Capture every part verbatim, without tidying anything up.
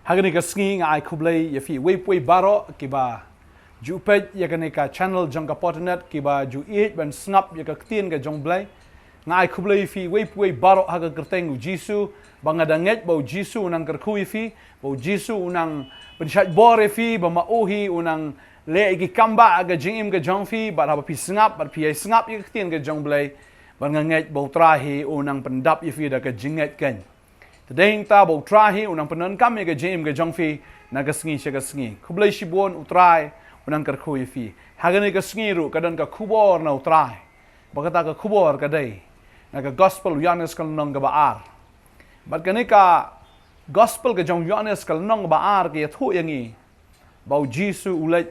Ha kane ka sngi nga ai khublei ïa phi uwei pa uwei baroh kiba ju peit ïa kane ka channel jong ka Potternet, kiba ju ïeit ban sngap ïa ka ktien ka jong U Blei. Nga ai khublei ïa phi uwei pa uwei baroh ha ka kyrteng U Jisu, ba nga da ngeit ba U Jisu u nang kyrkhu ïa phi, ba U Jisu u nang pynshait bor ïa phi, ba ma u hi u nang leh ïa ki kam bah ha ka jingim ka jong phi, bad haba phi sngap, bad phi ïai sngap ïa ka ktien ka jong U Blei, bad nga ngeit ba U Trai hi u nang pyndap ïa phi da ka jingngeit keiñ. Te dei hangta ba U Trai hi u nang pyndonkam ïa ka jingim ka jong phi na ka sngi sha ka sngi. Khublei shibun, U Trai u nang kyrkhu ïa phi. Ha kane ka sngi ruh ka don ka khubor na U Trai. Ba kata ka khubor ka dei na ka Gospel u Ïoannis ka lynnong kaba ar. Bad kane ka Gospel ka jong u Ïoannis ka lynnong kaba ar ka ïathuh ïa ngi ba U Jisu u leit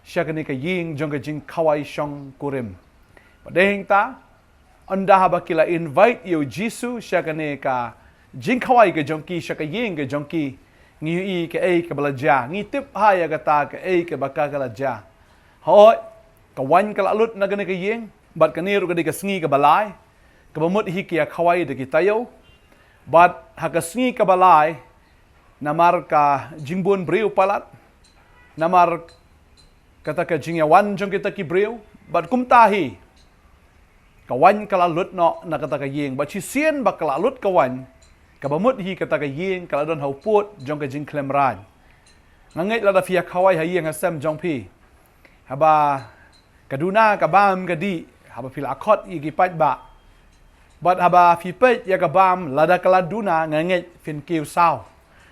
sha kane ka ïing jong ka jingkhawai shongkurim. Bad dei hangta, ynda haba ki la invite ïa U Jisu sha kane ka jingkhawai ka jong ki, sha ka ïing ka jong ki, ngi ïohi kaei kaba la jia, ngi tip hi ïa kata kaei kaba ka ka la jia. Hooid, ka waiñ ka la lut na kane ka ïing, bad kane ruh ka dei ka sngi kaba lai kaba mut hi ki ïakhawai da ki taïew. Bad ha ka sngi kaba lai, namar ka jingbun briew palat, namar kata ka jingïawan jong kita ki briew, bad kumta hi ka waiñ ka la lut noh na kata ka ïing. Bad shisien ba ka la lut ka waiñ, kaba mut hi kata ka ïing ka la don ha u pud jong ka jingkhlem rain. Nga ngeit lada phi ïakhawai ha ïing ha sem jong phi, haba ka duna ka bam ka dih, haba phi la khot ïa ki paidbah, bad haba phi peit ïa ka bam, lada ka la duna, nga ngeit phin kiew saw,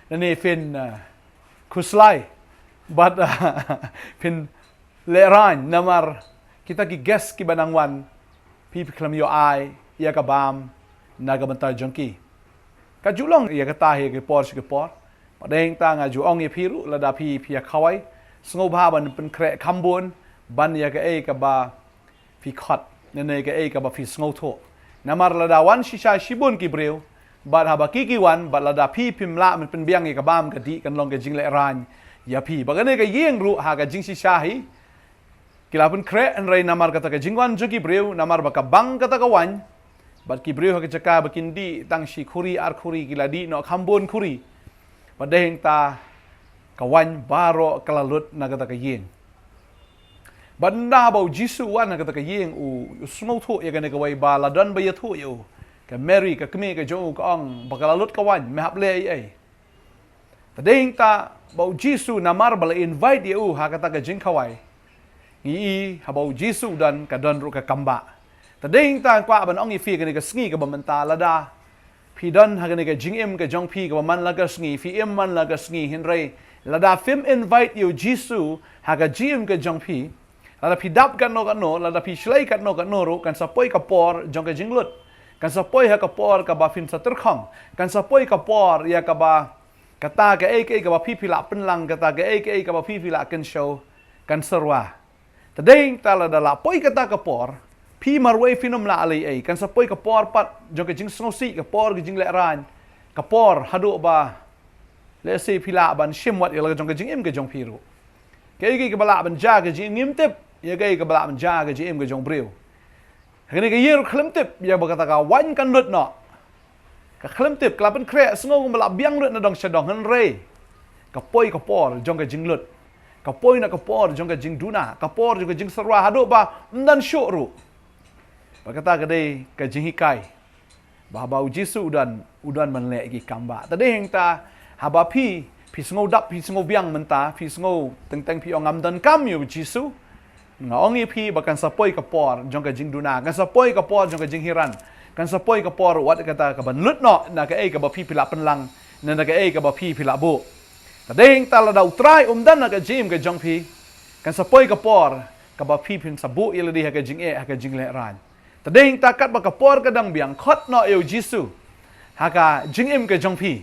lane phin, eh, khuslai, bad phin lehraiñ, namar kita ki guest kiba nang wan, phi phi khlem ïoh ai ïa ka bam na ka bynta jong ki. Ka ju long ïa kata hi ki por sha ki por. Bad dei hangta nga ju ong ïa phi ruh, lada phi phi ïakhawai, sngewbha ban pynkhreh kham bun ban ïa kaei kaba phi khot, ne ne kaei kaba phi sngewthuh. Namar lada wan shisha shibun ki briew, bad haba ki ki wan, bad lada phi phim lah ban pynbiang ïa ka bam ka dih, kan long ka jinglehraiñ ïa phi. Bad kane ka ïing ruh ha ka jingshisha hi, ki la pynkhreh, hynrei namar kata ka jingwan jong ki briew, namar ba ka bang kata ka waiñ, bad ki briew ha ka jaka ba kin dih tang shi khuri ar khuri, ki la dih noh kham bun khuri. Bad dei hangta ka waiñ baroh ka la lut na kata ka ïing. Bad ynda ba U Jisu u wan ha kata ka ïing, u, u sngewthuh ïa kane kawei ba la don ba ïathuh ïa u. Ka Mary, ka kmie ka jong u, ka ong ba ka la lut ka waiñ, me hap leh ei ei. Te dei hangta ba U Jisu namar ba la invite ïa u ha kata ka jingkhawai, ngi i haba U Jisu u don, ka don ruh ka kam bah. Te dei hangta kwah ban ong ïa phi kane ka sngi kaba mynta, lada phi don ha kane ka jingim ka jong phi kaba man la ka sngi, phi im man la ka sngi, hynrei lada phim invite ïa U Jisu ha ka jingim ka jong phi, lada phi dap katno katno, lada phi shlei katno katno ruh, kan sa poi ka por jong ka jinglut. Kan sa poi ha ka por kaba phin sa tyrkhong. Kan sa poi ka por ïa kaba kata kaei kaei kaba phi phi lah pynlang, kata kaei kaei kaba phi phi lah kynshew, kan sa rwai. Te dei hangta lada la poi kata ka por, phi marwei phin ym lah leh ei ei. Kan sa poi ka por pat jong ka jingsngewsih, ka por ka jinglehraiñ, ka por haduh ba, lehse phi lah ban shim wat ïa la ka jong ka jingim ka jong phi ruh. Kaei kaei kaba lah ban jia ka jingim, ngim tip ïa kaei kaba lah ban jia ka jingim ka jong briew. Ha kane ka ïing ruh khlem tip ïa ba kata ka waiñ kan lut noh. Ka khlem tip, ka la pynkhreh, sngew kumba la biang lut na dong sha dong, hynrei ka poi ka por jong ka jinglut. Ka poi na ka por jong ka jingduna, ka por jong ka jingsyrwa, haduh ba ym don shuh ruh. Bad kata ka dei ka jinghikai ba haba U Jisu u don, u don ban leh ki kam bah. Te dei hangta haba phi, phi sngew dap, phi sngew biang mynta, phi sngew teng teng phi ong ngam donkam ïa U Jisu, nga ong ïa phi ba kan sa poi ka por jong ka jingduna, kan sa poi ka por jong ka jinghiran, kan sa poi ka por wat kata kaban lut noh na kaei kaba phi phi lah pynlang, ne na kaei kaba phi phi lah buh. Te dei hangta lada U Trai um don ha ka jingim ka jong phi, kan sa poi ka por kaba phi phin sa buh ïa lade ha ka jingeh, ha ka jinglehraiñ. Te dei hangta katba ka por ka dang biang, khot noh ïa U Jisu ha ka jingim ka jong phi.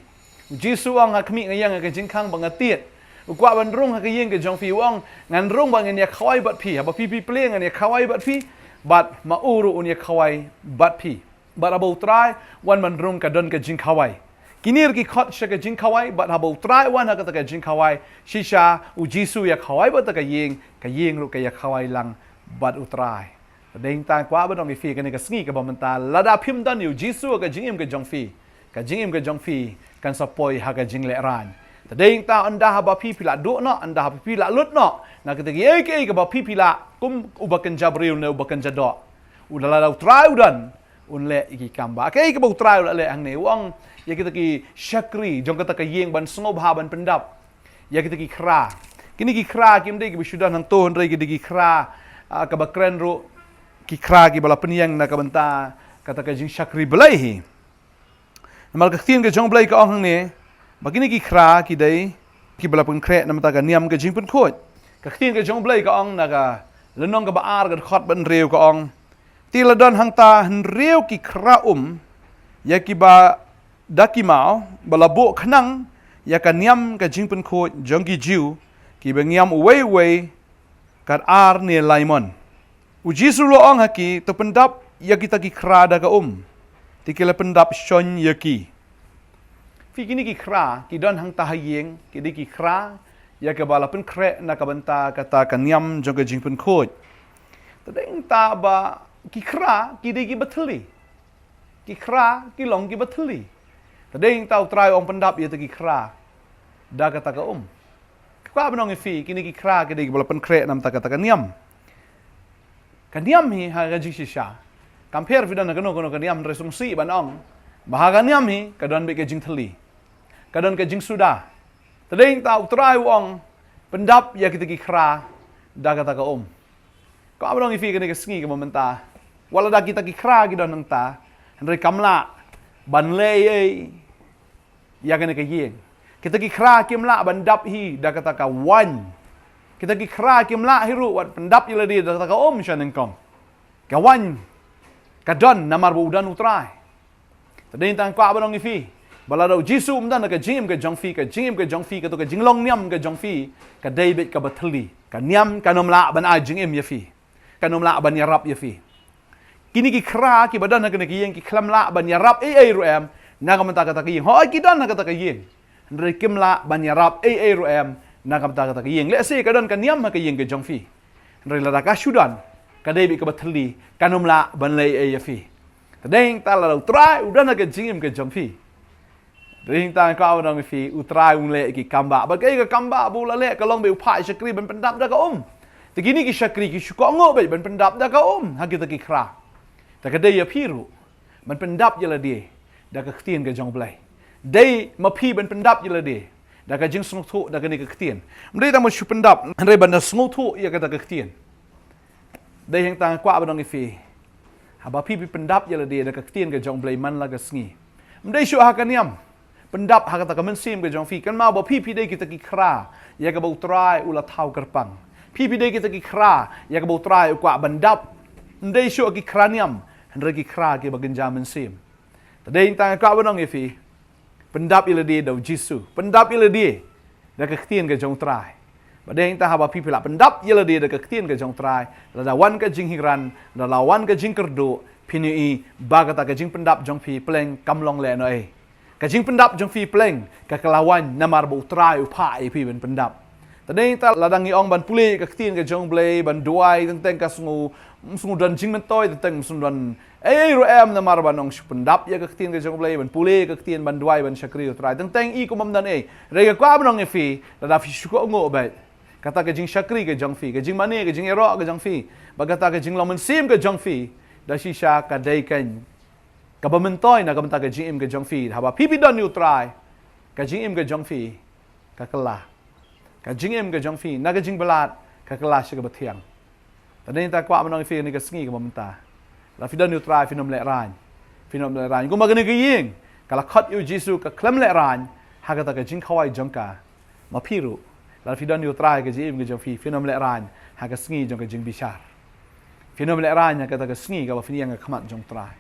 U Jisu u ong, ha khmih nga ïeng ha ka jingkhang ba nga tied. U kwah ban rung ha ka ïing ka jong phi, u ong, ngan rung ba ngan ïakhawai bad phi. Haba phi phi plie ngan ïakhawai bad phi, bad ma u ruh un ïakhawai bad phi. Bad haba U Trai u wan ban rung ka don ka jingkhawai. Kine ruh ki khot sha ka jingkhawai, bad haba U Trai u wan ha kata ka jingkhawai, shisha U Jisu u ïakhawai bad kata ka ïing, ka ïing ruh ka ïakhawai lang bad U Trai. Te dei hangta kwah ban ong ïa phi kane ka sngi kaba mynta, lada phim don ïa U Jisu ha ka jingim ka jong phi, ka jingim ka jong phi kan sa poi ha ka jinglehraiñ. Te dei nangta ynda haba phi phi la duh noh, ynda haba phi la lut noh na kita kiei kiei kaba phi phi la kum uba kynja briew ne uba kynja doh, u da lada U Trai u don, un leh ïa ki kam ba kiei kaba U Trai u la leh hangne. U ong ïa kita ki shakri jong kata ka ïing ban sngewbha ban pyndap ïa kita ki khra. Kine ki khra kim dei kiba shu don hangto, hynrei ki dei ki khra, ah, kaba kren ruh, ki khra kiba la pynïeng na ka bynta kata ka jingshakri Blei hi. Namar ka ktien ka jong U Blei ka ong hangne ba kine ki khra ki dei kiba la pynkhreh na ka bynta ka niam ka jingpynkhuid. Ka ktien ka jong U Blei ka ong na ka lynnong kaba ar, ka dkhot ba hynriew, ka ong: Te la don hangta hynriew ki khra um ïa kiba da ki maw, ba la buh khnang ïa ka niam ka jingpynkhuid jong ki Jiw, kiba ngiam uwei uwei katba ar ne laimon. U Jisu u la ong ha ki: To pyndap ïa kita ki khra da ka um. Te ki la pyndap shon ïa ki. Phi, kine ki khra ki don hangta ha ïing, ki dei ki khra ïa kaba la pynkhreh na ka bynta kata ka niam jong ka jingpynkhuid. Te dei nangta ba ki khra ki dei kiba thylli. Ki khra ki long kiba thylli. Te dei nangta U Trai u ong pyndap ïa kita ki khra da kata ka um. Kwah ban ong ïa phi, kine ki khra ki dei kiba la pynkhreh na ka bynta kata ka niam. Ka niam hi ha ka jingshisha, kam pher phi don ha kano kano ka niam, hynrei sngewsih ban ong ba ha ka niam hi ka don beit ka jingthylli, ka don ka jingsuda. Te dei nangta U Trai u ong pyndap ïa kita ki khra da kata ka um. Kwah ban ong ïa phi kane ka sngi kaba mynta, wat la da kita ki khra ki don hangta, hynrei kam lah ban leh ei ei ïa kane ka ïing. Kita ki khra kim lah ban dap hi da kata ka waiñ. Kita ki khra kim lah hi ruh ban pyndap ïa lade da kata ka um sha nyngkong. Ka waiñ ka don namar ba u don U Trai. Te dei nangta kwah ban ong ïa phi ba lada U Jisu um don ha ka jingim ka jong phi, ka jingim ka jong phi, kato ka jinglong niam ka jong phi ka dei beit kaba thylli. Ka niam kan ym lah ban ai jingim ïa phi, kan ym lah ban ïarap ïa phi. Kine ki khra kiba don ha kane ka ïing ki khlem lah ban ïarap ei ei ruh em na ka bynta kata ka ïing. Hooid, ki don ha kata ka ïing, hynrei kim lah ban ïarap ei ei ruh em na ka bynta kata ka ïing. Lehse ka don ka niam ha ka ïing ka jong phi, hynrei lada ka shu don, ka dei beit kaba thylli, kan ym lah ban leh ei ei ïa phi. Te dei nangta lada U Trai u don ha ka jingim ka jong phi, te dei nangta kwah ban ong ïa phi, U Trai un leh ki kam ba, bad kaei ka kam ba ba u la leh ka long ba u phah ïa ki shakri ban pyndap da ka um. Te kine ki shakri ki shu kohnguh beit ban pyndap da ka um ha kita ki khra. Te ka dei ïa phi ruh ban pyndap ïa lade da ka ktien ka jong U Blei. Dei ma phi ban pyndap ïa lade da ka jingsngewthuh da kane ka ktien. Ym dei tang ban shu pyndap, hynrei ban da sngewthuh ïa kata ka ktien. Dei hangta nga kwah ban ong ïa phi, haba phi phi pyndap ïa lade da ka ktien ka jong U Blei man la ka sngi, ym dei shuh ha ka niam, pyndap ha kata ka mynsiem ka jong phi. Kynmaw ba phi phi dei kita ki khra ïa kaba U Trai u la thaw kyrpang. Phi phi dei kita ki khra ïa kaba U Trai u kwah ban dap. Ym dei shuh ki khra niam, hynrei ki khra kiba kynja mynsiem. Te dei hangta nga kwah ban ong ïa phi, pyndap ïa lade da U Jisu, pyndap ïa lade da ka ktien ka jong U Trai. Bad dei hangta haba phi phi lah pyndap ïa lade da ka ktien ka jong U Trai, lada wan ka jinghikai, lada wan ka jingkyrduh, phin ïohi ba kata ka jingpyndap jong phi pleng kam long lehnohei. Ka jingpyndap jong phi pleng ka kylla waiñ namar ba U Trai u phah ïa phi ban pyndap. Te dei hangta lada ngi ong ban pule ka ktien ka jong U Blei, ban duwai, teng teng ka sngew, sngew don jingmyntoi, teng teng sngew don ei ei ruh em namar ban ong shu pyndap ïa ka ktien ka jong U Blei, ban pule ka ktien, ban duwai, ban shakri U Trai, teng teng i kum ym don ei. Hynrei nga kwah ban ong ïa phi, lada phi shu kohnguh beit, kata ka jingshakri ka jong phi, ka jingmane, ka jingïaroh ka jong phi, bad kata ka jinglong mynsiem ka jong phi, da shisha ka dei keiñ kaba myntoi na ka bynta ka jingim ka jong phi. Haba phi phi don ïa U Trai, ka jingim ka jong phi ka kylla. Ka jingim ka jong phi na ka jingbyllad ka kylla sha kaba thiang. Te dei hangta kwah ban ong ïa phi kane ka sngi kaba mynta, lada phi don ïa U Trai phin ym lehraiñ. Phin ym lehraiñ. Kumba kane ka ïing ka la khot ïa U Jisu, ka khlem lehraiñ ha kata ka jingkhawai jong ka, ma phi ruh, lada phi don ïa U Trai ha ka jingim ka jong phi, phin ym lehraiñ ha ka sngi jong ka jingbishar. Phin ym lehraiñ ha kata ka sngi kaba phin ïeng ha khmat jong U Trai.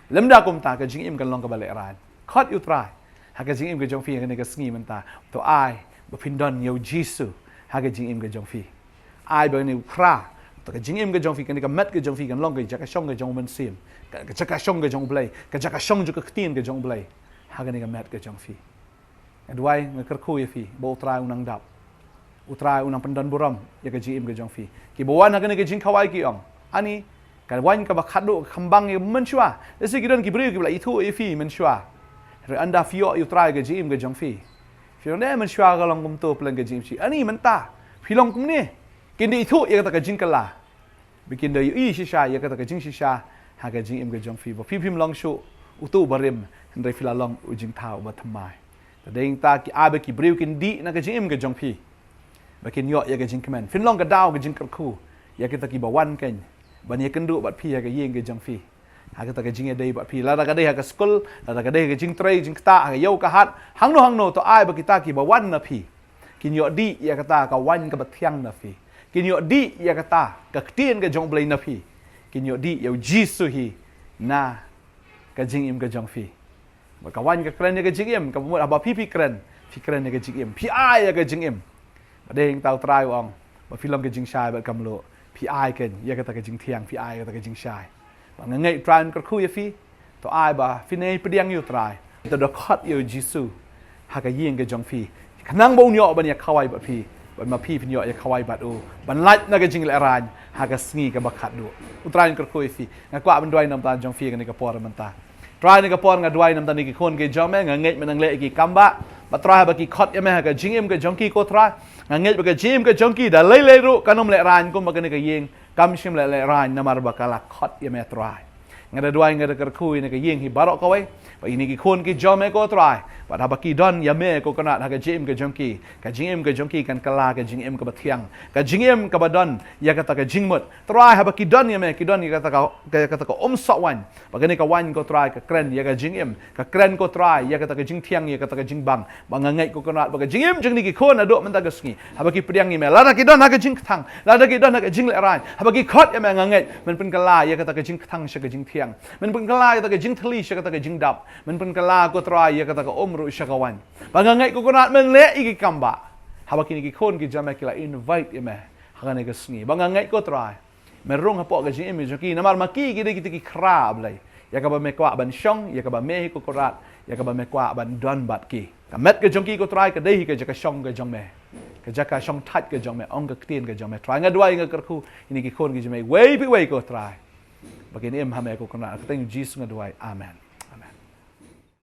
Lymda kumta ka jingim kan long kaba lehraiñ. Khot ïa U Trai ha ka jingim ka jong phi ha kane ka sngi mynta. To ai ba phin don ïa U Jisu ha ka jingim ka jong phi. Ai ba kane u khra, to ka jingim ka jong phi, kane ka met ka jong phi kan long ka jaka shong ka jong U Mynsiem, ka, ka jaka shong ka jong U Blei, ka jaka shong jong ka ktien ka jong U Blei ha kane ka met ka jong phi. Nga duwai, nga kyrkhu ïa phi ba U Trai un nang dap. U Trai un nang pyndon burom ïa ka jingim ka jong phi. Kiba wan ha kane ka jingkhawai ki ong, ani ka waiñ kaba khadduh ka kham bang ïa mynshuwa. Lehse ki don ki briew kiba la ithuh ïa phi mynshuwa. Hynrei ynda phi ïoh ïa U Trai ha ka jingim ka jong phi, Phi long ne mynshwa ka long kumto plan ka jingim shi? Ani mynta phi long kumne. Kin da ithuh ïa kata ka jingkylla. Ba kin da ïohi shisha ïa kata ka jingshisha ha ka jingim ka jong phi, ba phi phim long shuh uto uba rim, hynrei phi la long u jingthaw uba thymmai. Te dei nangta ki, ai ba ki briew kin dih na ka jingim ka jong phi, ba kin ïoh ïa ka jingkmen. Phin long ka daw ka jingkyrkhu ïa kita kiba wan keiñ ban ïakynduh bad phi ha ka ïing ka jong phi, ha kata ka jingïadei bad phi, lada ka dei ha ka skul, lada ka dei ha ka jingtrei jingktah, ha ka ïew ka hat, hangno hangno. To ai ba kita kiba wan na phi kin ïoh dih ïa kata ka waiñ kaba thiang na phi, kin ïoh dih ïa kata ka ktien ka jong U Blei na phi, kin ïoh dih ïa U Jisu hi na ka jingim ka jong phi. Bad ka waiñ ka kren ïa ka jingim, kaba mut haba phi, phi kren, phi kren ïa ka jingim, phi ai ïa ka jingim. Ba dei nangta U Trai u ong ba phi long ka jingshai bad ka mluh, phi ai keiñ ïa kata ka jingthiang, phi ai ïa kata ka jingshai. Bad nga ngeit U Trai un kyrkhu ïa phi. To ai ba phin ïai pdiang ïa U Trai, to da khot ïa U Jisu ha ka ïing ka jong phi, khnang ba un ïoh ban ïakhawai bad phi, bad ma phi phin ïoh ïakhawai bad u, ban lait na ka jinglehrain ha ka sngi kaba khatduh. U Trai un kyrkhu ïa phi. Nga kwah ban duwai na ka bynta jong phi ha kane ka por mynta. Trai, ha kane ka por nga duwai na ka bynta kine ki khun ki jong me, nga ngeit me nang leh ïa ki kam bah. Bad Trai, haba ki khot ïa me ha ka jingim ka jong ki, ko Trai, nga ngeit ba ka jingim ka jong ki da lei lei ruh kan ym lehrain kumba kane ka ïing kam shym leh lehrain, namar ba ka la khot ïa me, Trai. Nga da duwai, nga da kyrkhu ïa kane ka ïing hi baroh kawei, bad ïa kine ki khun ki jong me, ko Trai, bad haba ki don ïa me, ko Kynrad, ha ka jingim ka jong ki, ka jingim ka jong ki kan kylla ka jingim kaba thiang, ka jingim kaba don ïa kata ka jingmut. Trai, haba ki don ïa me, ki don ïa kata ka, ka, kata ka umsoh waiñ. Ba kane ka waiñ, ko Trai, ka kren ïa ka jingim, ka kren, ko Trai, ïa kata ka jingthiang, ïa kata ka jingbang. Ba nga ngeit, ko Kynrad, ba ka jingim jong kine ki khun haduh mynta ka sngi, haba ki pdiang ïa me, lada ki don ha ka jingkthang, lada ki don ha ka jinglehrain, haba ki khot ïa me, nga ngeit men pynkylla ïa kata ka jingkthang sha ka jingthiang, men pynkylla ïa kata ka jingthylli sha kata ka jingdap, men pynkylla, ko Trai, ïa kata ka um ruh sha ka waiñ. Ba nga ngeit, ko Kynrad, men leh ïa ki kam bah, haba kine ki khun ki jong me ki la invite ïa me ha kane ka sngi. Ba nga ngeit, ko Trai, me rung hapoh ka jingim ka jong ki, namar ma ki, ki dei kita ki khra, Blei, ïa kaba me kwah ban shong, ïa kaba me hi, ko Kynrad, ïa kaba me kwah ban don bad ki. Ka met ka jong ki, ko Trai, ka dei hi ka jaka shong ka jong me, ka jaka shongthait ka jong me, ong ka ktien ka jong me. Trai, nga duwai, nga kyrkhu ïa kine ki khun ki jong me, iwei pa iwei, ko Trai, ba kin im ha me, ko Kynrad. Ha ka kyrteng U Jisu nga duwai. Amen.